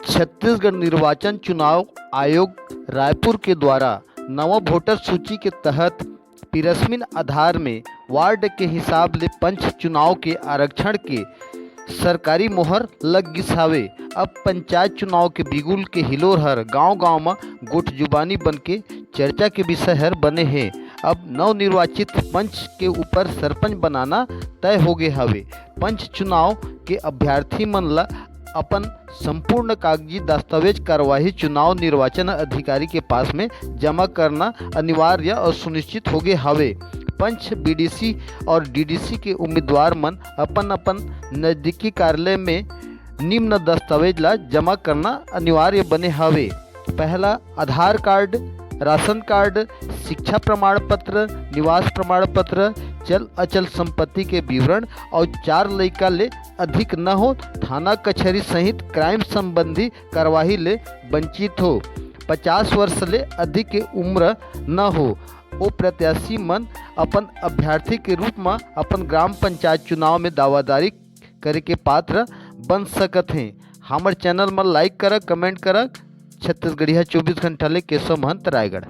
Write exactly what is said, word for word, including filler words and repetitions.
छत्तीसगढ़ निर्वाचन चुनाव आयोग रायपुर के द्वारा नवा वोटर सूची के तहत पिरसमिन आधार में वार्ड के हिसाब ले पंच चुनाव के आरक्षण के सरकारी मोहर लग गिस हावे। अब पंचायत चुनाव के बिगुल के हिलोर हर गांव-गांव म गोठजुबानी बन के चर्चा के विषय हर बने हे। अब नवनिर्वाचित पंच के ऊपर सरपंच बनाना तय हो गे हावे। पंच चुनाव के अभ्यर्थी मन ला अपन संपूर्ण कागजी दस्तावेज कार्यवाही चुनाव निर्वाचन अधिकारी के पास में जमा करना अनिवार्य और सुनिश्चित हो गे हावे। पंच, बीडीसी और डीडीसी के उम्मीदवार मन अपन अपन नजदीकी कार्यालय में निम्न दस्तावेज ला जमा करना अनिवार्य बने हावे। पहला, आधार कार्ड, राशन कार्ड, शिक्षा प्रमाण पत्र, निवास प्रमाण पत्र, चल अचल संपत्ति के विवरण और चार लइका ले अधिक न हो, थाना कचहरी सहित क्राइम संबंधी कार्यवाही ले वंचित हो, पचास वर्ष ले अधिक के उम्र न हो। ओ प्रत्याशी मन अपन अभ्यर्थी के रूप म अपन ग्राम पंचायत चुनाव में दावादारी करे के पात्र बन सकत हें। हमर चैनल म लाइक करक, कमेंट करक। छत्तीसगढ़िया चौबीस घंटा ले केशव महंत, रायगढ़।